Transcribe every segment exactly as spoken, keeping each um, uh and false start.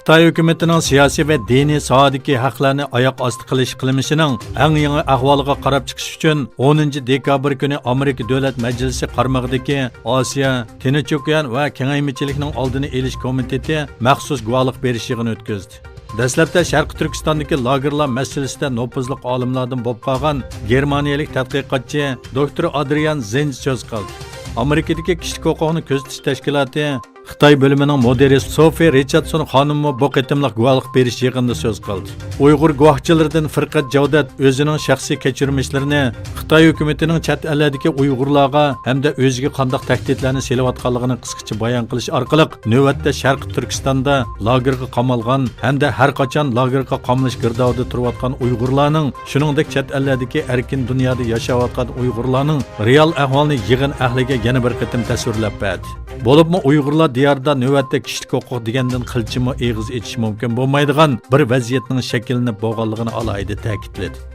خىتاي ھۆكۈمىتىنىڭ سىياسىي ۋە دىنىي ساھەدىكى ھەقلەرنى ئاياق ئاستى قىلىش قىلمىشىنىڭ ئەڭ يېڭى ئەھۋالىغا قاراپ چىقىش ئۈچۈن، ئونىنچى دېكابىر كۈنى ئامېرىكا دۆلەت مەجلىسى قارمىقىدىكى ئاسىيا، تىنچ ئوكيان ۋە كېڭەيمىچىلىكنىڭ ئالدىنى ئېلىش كومىتېتى مەخسۇس گۇۋاھلىق بېرىش يىغىنى ئۆتكۈزدى. دەسلەپتە شەرقىي تۈركىستاندىكى لاگېرلار مەسىلىسىدە نوپۇزلۇق ئالىملاردىن بولۇپ قالغان گېرمانىيەلىك تەتقىقاتچى دوكتور ئادرىيان زېنز سۆز قىلدى. ئامېرىكىدىكى كىشىلىك ھوقۇقنى كۆزىتىش تەشكىلاتى خىتاي بۆلۈمىنىڭ مۇدىرى سوفى رىچاردسون خانىممۇ بۇ قېتىملىق گۇۋاھلىق بېرىش يىغىنىدا سۆز قىلدى. ئۇيغۇر گۇۋاھچىلىرىدىن فىرقەت جەۋدەت ئۆزىنىڭ شەخسىي كەچۈرمىشلىرىنى خىتاي ھۆكۈمىتىنىڭ چەت ئەللەردىكى ئۇيغۇرلارغا ھەمدە ئۆزىگە قانداق تەھدىتلەرنى سېلىۋاتقانلىقىنى قىسقىچە بايان قىلىش ئارقىلىق، نۆۋەتتە شەرقىي تۈركىستاندا لاگېرغا قامالغان ھەمدە ھەر قاچان لاگېرغا قامىلىش گىردابىدا تۇرۇۋاتقان ئۇيغۇرلارنىڭ، شۇنىڭدەك چەت ئەللەردىكى ئەركىن دۇنيادا ياشاۋاتقان ئۇيغۇرلارنىڭ رېئال ئەھۋالىنى يىغىن ئەھلىگە يەنە بىر قېتىم تەسۋىرلەپ بەردى. بولۇپمۇ ئۇيغۇرلار دىيارىدا نۆۋەتتە كىشىلىك ھوقۇق دېگەندىن قىلچىمۇ ئېغىز ئېچىش مۇمكىن بولمايدىغان بىر ۋەزىيەتنىڭ شەكىللىنىپ بولغانلىقىنى ئالاھىدە تەكىتلىدى.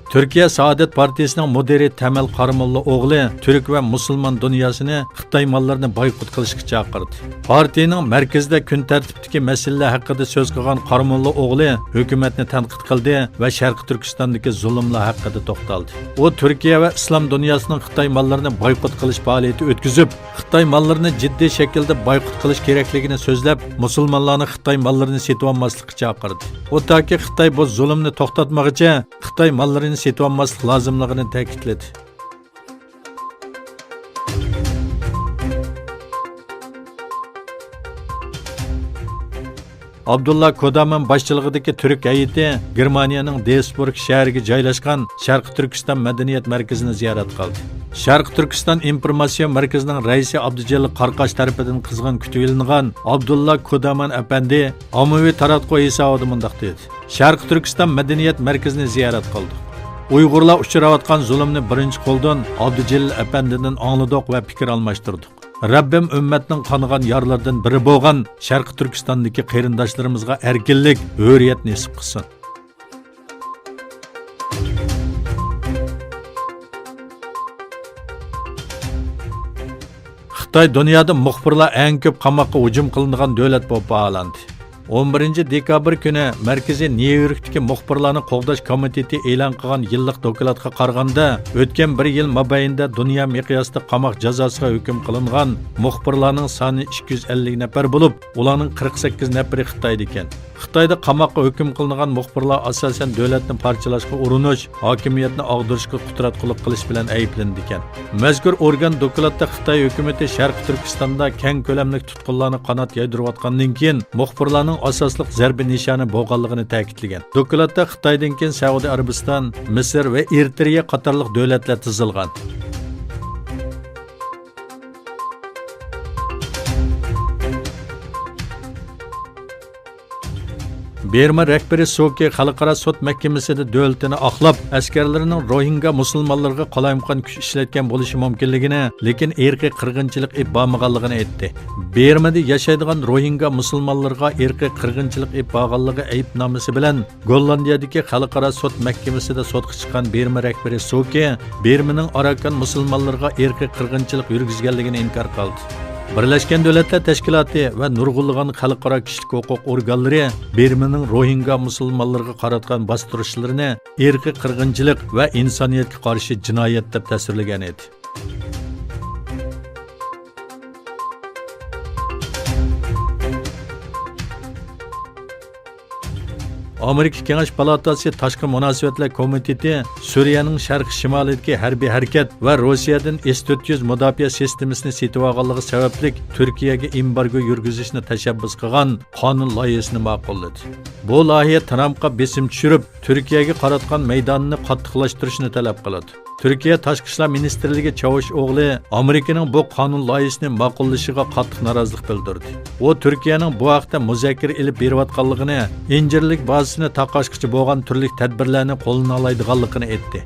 تۈركىيە سائادەت پارتىيىسىنىڭ مۇدىرى تەمەل قاراموللا ئوغلى تۈرك ۋە مۇسۇلمان دۇنياسىنى خىتاي ماللىرىنى بايقۇت قىلىشقا چاقىردى. پارتىيىنىڭ مەركىزىدە كۈن تەرتىپتىكى مەسىلىلەر ھەققىدە سۆز قىلغان قاراموللا ئوغلى ھۆكۈمەتنى تەنقىد قىلدى ۋە شەرقىي تۈركىستاندىكى زۇلۇملار ھەققىدە توختالدى. ئۇ تۈركىيە ۋە ئىسلام دۇنياسىنىڭ خىتاي ماللىرىنى بايقۇت قىلىش پائالىيىتى ئۆتكۈزۈپ، خىتاي ماللىرىنى جىددىي شەكىلدە بايقۇت قىلىش كېرەكلىكىنى سۆزلەپ، مۇسۇلمانلارنى خىتاي ماللىرىنى سېتىۋالماسلىققا چاقىردى. ئۇ تاكى خىتاي بۇ زۇلۇمنى توختاتمىغىچە، خىتاي ماللىرىنى سېتىۋالماسلىق لازىملىقىنى تەكىتلىدى. ئابدۇللا كودامان باشچىلىقىدىكى تۈرك ھەيئىتى گېرمانىيەنىڭ دۇيسبۇرگ شەھىرىگە جايلاشقان شەرقىي تۈركىستان مەدەنىيەت مەركىزىنى زىيارەت قىلدى. شەرقىي تۈركىستان ئىنفورماتسىيە مەركىزىنىڭ رەئىسى ئابدۇجېلىل قارقاش تەرىپىدىن قىزغىن كۈتۈۋېلىنغان ئابدۇللا كودامان ئەپەندى ئاممىۋى تاراتقۇ ھېسابىدا مۇنداق دېدى: شەرقىي تۈركىستان مەدەنىيەت مەركىزىنى زىيارەت قىلدۇق. ئۇيغۇرلار ئۇچراۋاتقان زۇلۇمنى بىرىنچى قولدىن ئابدۇجېلىل ئەپەندىدىن ئاڭلىدۇق ۋە پىكىر ئالماشتۇردۇق. رەببىم ئۈممەتنىڭ قانىغان يارىلىرىدىن بىرى بولغان شەرقىي تۈركىستاندىكى قېرىنداشلىرىمىزغا ئەركىنلىك، ھۆرىيەت نېسىپ قىلسۇن. خىتاي دۇنيادا مۇخبىرلار ئەڭ كۆپ قاماققا ھۇجۇم قىلىنىدىغان دۆلەت بولۇپ باھالاندى. ئون بىرىنچى دېكابىر كۈنى مەركىزى نيۇ يوركتىكى مۇخبىرلارنى قوغداش كومىتېتى ئېلان قىلغان يىللىق دوكلاتقا قارىغاندا، ئۆتكەن بىر يىل مابەينىدە دۇنيا مىقياسىدا قاماق جازاسىغا ھۆكۈم قىلىنغان مۇخبىرلارنىڭ سانى ئىككى يۈز ئەللىك نەپەر بولۇپ، ئۇلارنىڭ قىرىق سەككىز نەپىرى خىتايدىكەن. خىتايدا قاماققا ھۆكۈم قىلىنغان مۇخبىرلار ئاساسەن دۆلەتنى پارچىلاشقا ئۇرۇنۇش، ھاكىمىيەتنى ئاغدۇرۇشقا قۇتراتقۇلۇق قىلىش بىلەن ئەيىبلىنىدىكەن. مەزكۇر ئورگان دوكلاتتا خىتاي ھۆكۈمىتى شەرقىي تۈركىستاندا كەڭ كۆلەملىك تۇتقۇنلارنى قانات يايدۇرۇۋاتقاندىن كېيىن، مۇخبىرلارنىڭ ئاساسلىق زەربە نىشانى بولغانلىقىنى تەكىتلىگەن. دوكلاتتا خىتايدىن كېيىن سەئۇدى ئەرەبىستان، مىسىر ۋە ئېرىترېيە قاتارلىق دۆلەتلەر تىزىلغان. بىرما رەھبىرى سۇكى خەلقئارا سوت مەھكىمىسىدە دۆلىتىنى ئاقلاپ، ئەسكەرلىرىنىڭ روھىنگا مۇسۇلمانلىرىغا قالايمىقان كۈچ ئىشلەتكەن بولۇشى مۇمكىنلىكىنى، لېكىن ئىرقىي قىرغىنچىلىق ئېلىپ بارمىغانلىقىنى ئېيتتى. بىرمىدە ياشايدىغان روھىنگا مۇسۇلمانلىرىغا ئىرقىي قىرغىنچىلىق ئېلىپ بارغانلىقى ئەيىبنامىسى بىلەن گوللاندىيەدىكى خەلقئارا سوت مەھكىمىسىدە سوتقا چىققان بىرما رەھبىرى سۇكى بىرمىنىڭ ئاراكان مۇسۇلمانلىرىغا ئىرقىي قىرغىنچىلىق يۈرگۈزگەنلىكىنى ئىنكار قىلدى. بىرلەشكەن دۆلەتلەر تەشكىلاتى ۋە نۇرغۇنلىغان خەلقئارا كىشىلىك ھوقۇق ئورگانلىرى بىرمىنىڭ روھىنگا مۇسۇلمانلىرىغا قاراتقان باستۇرۇشلىرىنى ئىرقىي قىرغىنچىلىق ۋە ئىنسانىيەتكە قارشى جىنايەت دەپ تەسۋىرلىگەن ئىدى. ئامېرىكا كېڭەش پالاتاسى تاشقى مۇناسىۋەتلەر كومىتېتى سۈرىيەنىڭ شەرقىي شىمالىدىكى ھەربىي ھەرىكەت ۋە روسىيەدىن ئېس تۆت يۈز مۇداپىئە سىستېمىسىنى سېتىۋالغانلىقى سەۋەبلىك تۈركىيەگە ئېمبارگو يۈرگۈزۈشنى تەشەببۇس قىلغان قانۇن لايىھىسىنى ماقۇللىدى. بۇ لايىھە ترامپقا بېسىم چۈشۈرۈپ، تۈركىيەگە قاراتقان مەيدانىنى قاتتىقلاشتۇرۇشنى تەلەپ قىلىدۇ. تۈركىيە تاشقى ئىشلار مىنىستىرلىكى چاۋۇش ئوغلى ئامېرىكىنىڭ بۇ قانۇن لايىھىسىنى ماقۇللىشىغا قاتتىق نارازىلىق بىلدۈردى. ئۇ تۈركىيەنىڭ بۇ ھەقتە مۇزاكىرە ئېلىپ بېرىۋاتقانلىقىنى، ئىنژىنىرلىك بازىسىنى تارقاشقىچە بولغان تۈرلۈك تەدبىرلەرنى قوللىنالايدىغانلىقىنى ئېيتتى.